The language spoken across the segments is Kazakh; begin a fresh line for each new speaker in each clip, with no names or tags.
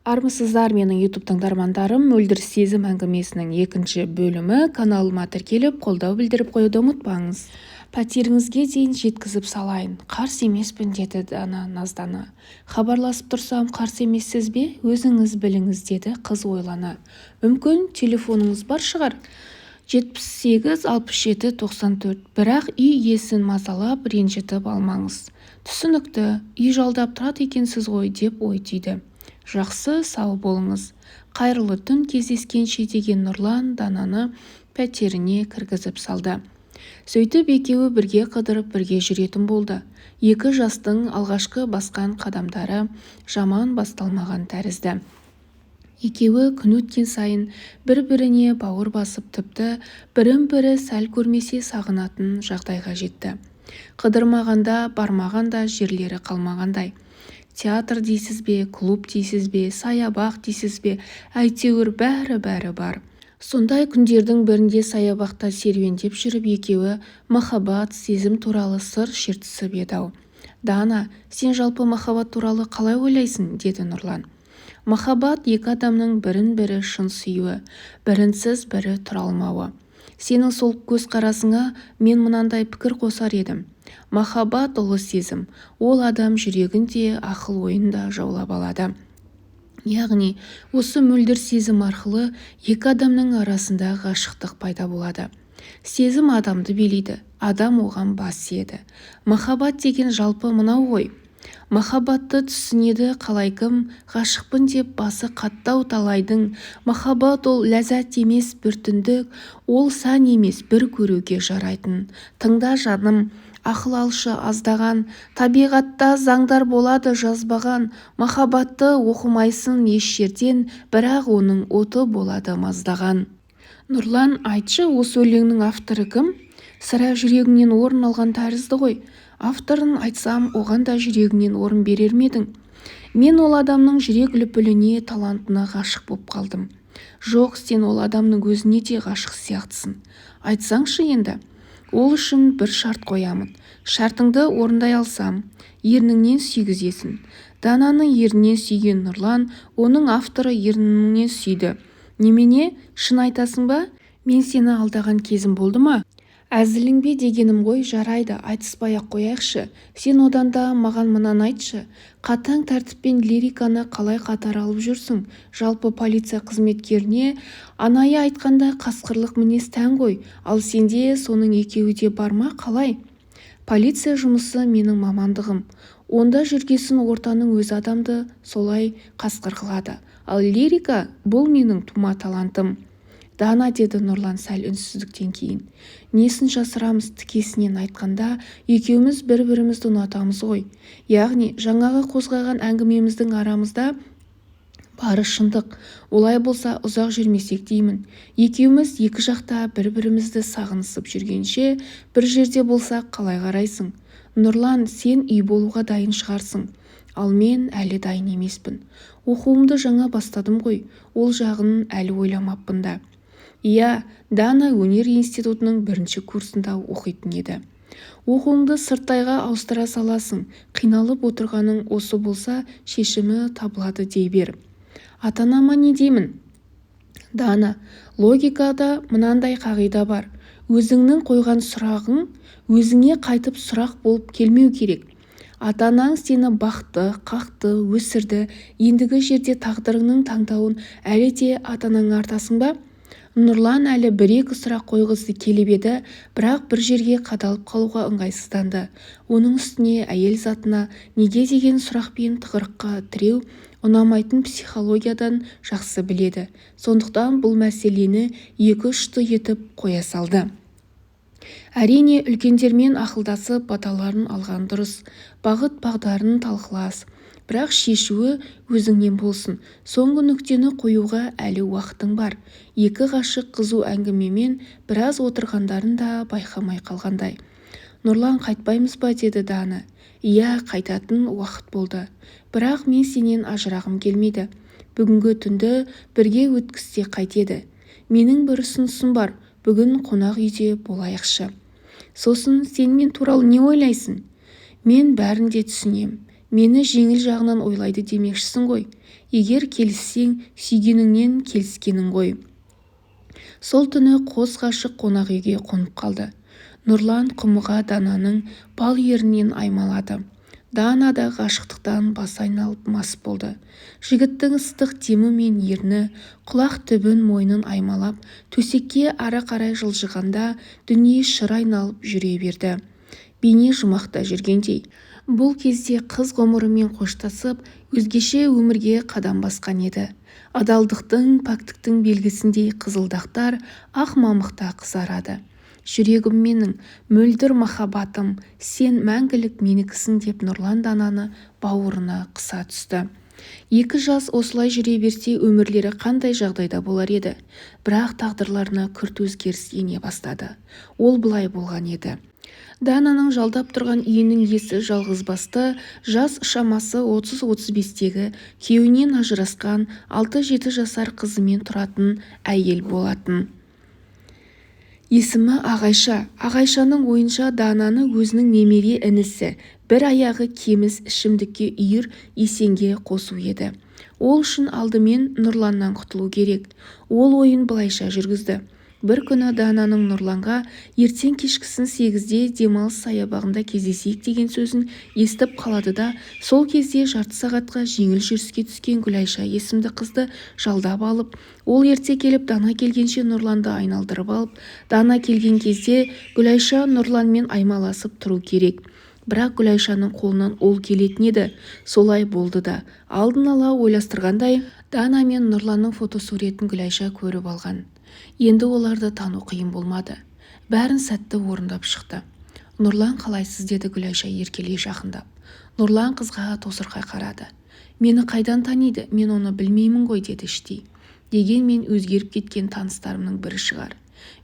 Армысыздар, менің YouTube тыңдармандарым! Мөлдір сезім әңгімесінің екінші бөлімі. Каналыма тіркеліп, қолдау білдіріп қоюды ұмытпаңыз. Пәтеріңізге дейін жеткізіп салайын. Қарсы емеспін, деді Дана наздана. Хабарласып тұрсам қарсы емессіз бе? Өзіңіз біліңіз, деді қыз ойлана. Мүмкін, телефоныңыз бар шығар? 78 67 94. Бірақ үй иесін мазалап, ренжітіп алмаңыз. Түсінікті. Үй жалдап тұрады екенсіз ғой, деп ой түйді. Жақсы, сау болыңыз. Қайырлы түн, кездескенше, деген Нұрлан Дананы пәтеріне кіргізіп салды. Сөйтіп екеуі бірге қыдырып, бірге жүретін болды. Екі жастың алғашқы басқан қадамдары жаман басталмаған тәрізді. Екеуі күн өткен сайын бір-біріне бауыр басып, тіпті бірін-бірі сәл көрмесе сағынатын жағдайға жетті. Қыдырмаған да, бармаған да жерлері қалмағандай. Театр дейсіз бе, клуб дейсіз бе, саябақ дейсіз бе, әйтеуір бәрі-бәрі бар. Сондай күндердің бірінде саябақта серуендеп жүріп екеуі махаббат, сезім туралы сыр шертісіп еді-ау. «Дана, сен жалпы махаббат туралы қалай ойлайсың?» – деді Нұрлан. Махаббат – екі адамның бірін-бірі шын сүюі, бірінсіз бірі тұра алмауы. Сенің сол көзқарасыңа мен мынандай пікір қосар едім. Махаббат – ұлы сезім. Ол адам жүрегін де, ақыл-ойын да жаулап алады. Яғни, осы мөлдір сезім арқылы екі адамның арасында ғашықтық пайда болады. Сезім адамды билейді, адам оған бас иеді. Махаббат деген жалпы мынау ғой. Махаббатты түсінеді қалай кім? Ғашықпын деп басы қатты-ау талайдың. Махаббат ол ләззат емес бір түндік, Ол сән емес бір көруге жарайтын. Тыңда, жаным, ақыл алшы аздаған: Табиғатта заңдар болады жазбаған. Махаббатты оқымайсың еш жерден, Бірақ оның оты болады маздаған. Нұрлан, айтшы, осы өлеңнің авторы кім? Сірә, жүрегіңнен орын алған тәрізді ғой. Авторын айтсам, оған да жүрегіңнен орын берер ме едің? Мен ол адамның жүрек лүпіліне, талантына ғашық боп қалдым. Жоқ, сен ол адамның өзіне де ғашық сияқтысың. Айтсаңшы енді. Ол үшін бір шарт қоямын. Шартыңды орындай алсам, ерніңнен сүйгізесің. Дананы ернінен сүйген Нұрлан оның авторы ернінен сүйді. Немене, шын айтасың ба? Мен сені алдаған кезім болды ма? Әзілің бе дегенім ғой. Жарайды, айтыспай-ақ қояйықшы. Сен одан да маған мынаны айтшы. Қатаң тәртіп пен лириканы қалай қатар алып жүрсің? Жалпы полиция қызметкеріне, анайы айтқанда, қасқырлық мінез тән ғой. Ал сенде соның екеуі де бар ма, қалай? Полиция жұмысы менің мамандығым. Онда жүргесін ортаның өзі адамды солай қасқыр қылады. Ал лирика – бұл менің тума талантым. Дана, деді Нұрлан сәл үнсіздіктен кейін. Несін жасырамыз, тікесінен айтқанда, екеуміз бір-бірімізді ұнатамыз ғой. Яғни, жаңағы қозғаған әңгімеміздің арамызда бары шындық. Олай болса, ұзақ жүрмесек деймін. Екеуміз екі жақта бір-бірімізді сағынысып жүргенше, бір жерде болсақ, қалай қарайсың? Нұрлан, сен үй болуға дайын шығарсың. Ал мен әлі дайын емеспін. Оқуымды жаңа бастадым ғой, ол жағын әлі ойламаппын да. Иә, Дана өнер институтының бірінші курсында оқитын еді. Оқуыңды сырттайға ауыстыра саласың. Қиналып отырғаның осы болса, шешімі табылады дей бер. Ата-анама не деймін? Дана, логикада мынандай қағида бар: өзіңнің қойған сұрағың өзіңе қайтып сұрақ болып келмеу керек. Ата-анаң сені бақты, қақты, өсірді. Ендігі жерде тағдырыңның таңдауын әлі де ата-анаңа артасың ба? Нұрлан әлі бір-екі сұрақ қойғысы келіп еді, бірақ бір жерге қадалып қалуға ыңғайсызданды. Оның үстіне әйел затына неге деген сұрақпен тығырыққа тіреу ұнамайтынын психологиядан жақсы біледі. Сондықтан бұл мәселені екі ұшты етіп қоя салды. Әрине, үлкендермен ақылдасып, баталарын алған дұрыс. Бағыт-бағдарын талқылас. Бірақ шешуі өзіңнен болсын. Соңғы нүктені қоюға әлі уақытың бар. Екі ғашық қызу әңгімемен біраз отырғандарын да байқамай қалғандай. Нұрлан, қайтпаймыз ба? деді Дана. Иә, қайтатын уақыт болды. Бірақ мен сенен ажырағым келмейді. Бүгінгі түнді бірге өткізсек қайтеді? Менің бір ұсынысым бар. Бүгін қонақ үйде болайықшы. Сосын сен мен туралы не ойлайсың? Мен бәрін де түсінем. Мені жеңіл жағынан ойлайды демекшісің ғой. Егер келіссең, сүйгеніңнен келіскенің ғой. Сол түні қос ғашық қонақ үйге қонып қалды. Нұрлан құмыға Дананың бал ернінен аймалады. Дана да ғашықтықтан басы айналып мас болды. Жігіттің ыстық демі мен ерні, құлақ түбін, мойнын аймалап, төсекке ары қарай жылжығанда дүние шыр айналып жүре берді. Бейне жұмақта жүргендей. Бұл кезде қыз ғұмырымен қоштасып, өзгеше өмірге қадам басқан еді. Адалдықтың, пәктіктің белгісіндей қызыл дақтар ақ мамықта қызарады. Жүрегім менің, мөлдір махаббатым, сен мәңгілік менікісің деп Нұрлан Дананы бауырына қыса түсті. Екі жас осылай жүре берсе өмірлері қандай жағдайда болар еді? Бірақ тағдырларына күрт өзгеріс ене бастады. Ол былай болған еді. Дананың жалдап тұрған үйінің иесі жалғызбасты, жас шамасы 30-35-тегі, күйеуінен ажырасқан, 6-7 жасар қызымен тұратын әйел болатын. Есімі Ағайша. Ағайшаның ойынша Дананы өзінің немере інісі, бір аяғы кеміс ішімдікке үйір Есенге қосу еді. Ол үшін алдымен Нұрланнан құтылу керек. Ол ойын былайша жүргізді. Бір күні Дананың Нұрланға ертең кешкісін 8-де демалыс саябағында кездесейік деген сөзін естіп қалады да, сол кезде жарты сағатқа жеңіл жүріске түскен Гүлайша есімді қызды жалдап алып, ол ерте келіп Дана келгенше Нұрланды айналдырып алып, Дана келген кезде Гүлайша Нұрланмен аймаласып тұру керек. Бірақ Гүлайшаның қолынан ол келетін еді. Солай болды да. Алдын ала ойластырғандай, Дана мен Нұрланның фотосуретін Гүлайша көріп алған. Енді оларды тану қиын болмады. Бәрін сәтті орындап шықты. Нұрлан қалайсыз деді Гүлайша еркелей жақындап. Нұрлан қызға тосырқай қарады. Мені қайдан таниды, мен оны білмеймін ғой деді іштей. Дегенмен өзгеріп кеткен таныстарымның бірі шығар.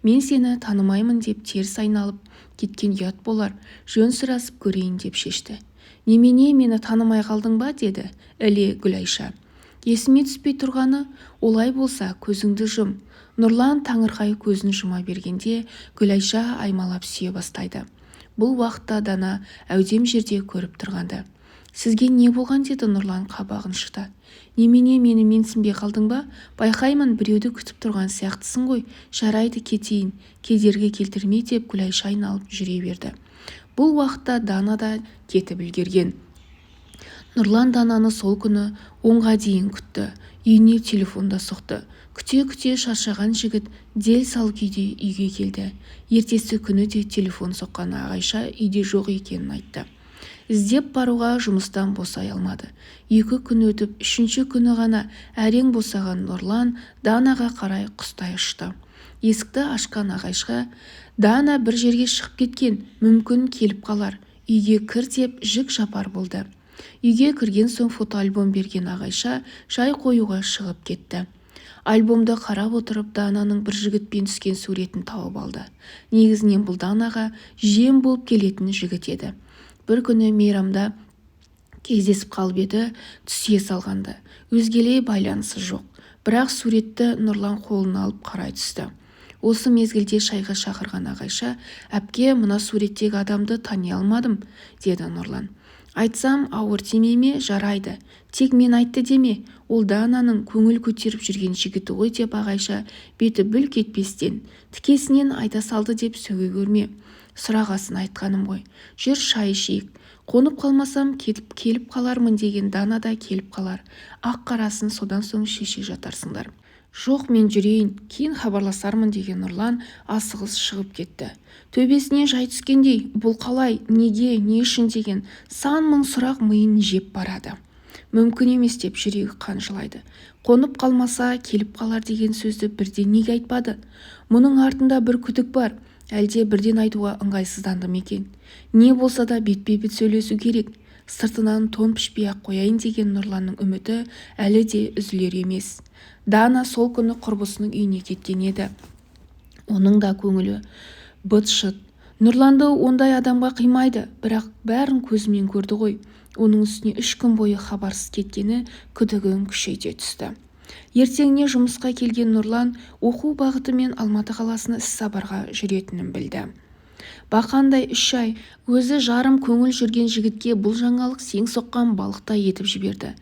Мен сені танымаймын деп теріс айналып кеткен ұят болар, жөн сұрасып көрейін деп шешті. Немене мені танымай қалдың ба деді іле Гүлайша. Есіме түспей тұрғаны, олай болса көзіңді жұм. Нұрлан таңырқай көзін жұма бергенде Гүлайша аймалап сүйе бастайды. Бұл уақытта Дана әудем жерде көріп тұрғанды. Сізге не болған деді Нұрлан қабағын шыта. Немене мені менсінбей қалдың ба? Байқаймын, біреуді күтіп тұрған сияқтысың ғой. Жарайды, кетейін, кедергі келтірмей деп Гүлайша айналып жүре берді. Бұл уақытта Дана да кетіп үлгерген. Нұрлан Дананы сол күні 10-ға дейін күтті. Үйіне телефонда соқты. Күте-күте шаршаған жігіт дел сал күйде үйге келді. Ертесі күні де телефон соққан Ағайша үйде жоқ екенін айтты. Іздеп баруға жұмыстан босай алмады. 2 күн өтіп, 3-ші күні ғана әрең босаған Нұрлан Данаға қарай құстай ұшты. Есікті ашқан Ағайша, Дана бір жерге шығып кеткен, мүмкін келіп қалар. Үйге кір деп жік жапар болды. Үйге кірген соң фотоальбом берген Ағайша шай қоюға шығып кетті. Альбомды қарап отырып Дананың бір жігітпен түскен суретін тауып алды. Негізінен бұл Данаға жем болып келетін жігіт еді. Бір күні мейрамда кездесіп қалып еді, түсе салғанды. Өзгелей байланысы жоқ. Бірақ суретті Нұрлан қолына алып қарай түсті. Осы мезгілде шайға шақырған Ағайша, әпке, мына суреттегі адамды тани алмадым, деді Нұрлан. Айтсам, ауыр тимей ме, жарайды. Тек мен айтты деме, ол Дананың көңіл көтеріп жүрген жігіті ғой деп Ағайша беті бүлк етпестен, тікесінен айта салды деп сөге көрме. Сұрағасын айтқаным ғой. Жүр шай ішейік. Қонып қалмасам кетіп келіп қалармын деген Дана да келіп қалар. Ақ қарасын содан соң шеше жатарсыңдар. Жоқ, мен жүрейін, кейін хабарласармын деген Нұрлан асығыс шығып кетті. Төбесіне жай түскендей, бұл қалай, неге, не үшін деген сан мың сұрақ миын жеп барады. Мүмкін емес деп жүрегі қан жылайды. Қонып қалмаса келіп қалар деген сөзді бірден неге айтпады? Мұның артында бір күдік бар. Әлде бірден айтуға ыңғайсызданды ма екен? Не болса да бетпе-бет сөйлесу керек. Сыртынан тон пішпей-ақ қояйын деген Нұрланның үміті әлі де үзілер емес. Дана сол күні құрбысының үйіне кеткен еді. Оның да көңілі быт-шыт. Нұрланды ондай адамға қимайды, бірақ бәрін көзімен көрді ғой. Оның үстіне 3 күн бойы хабарсыз кеткені күдігін күшейте түсті. Ертеңіне жұмысқа келген Нұрлан оқу бағытымен Алматы қаласына іс-сапарға жүретінін білді. Бақандай 3 ай. Өзі жарым көңіл жүрген жігітке бұл жаңалық сең соққан балықтай етіп жіберді.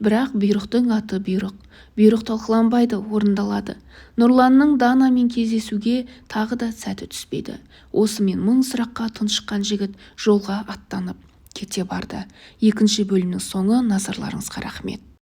Бірақ бұйрықтың аты бұйрық. Бұйрық талқыланбайды, орындалады. Нұрланның Данамен кездесуге тағы да сәті түспейді. Осымен мың сұраққа тұншыққан жігіт жолға аттанып кете барды. Екінші бөлімнің соңы. Назарларыңызға рахмет.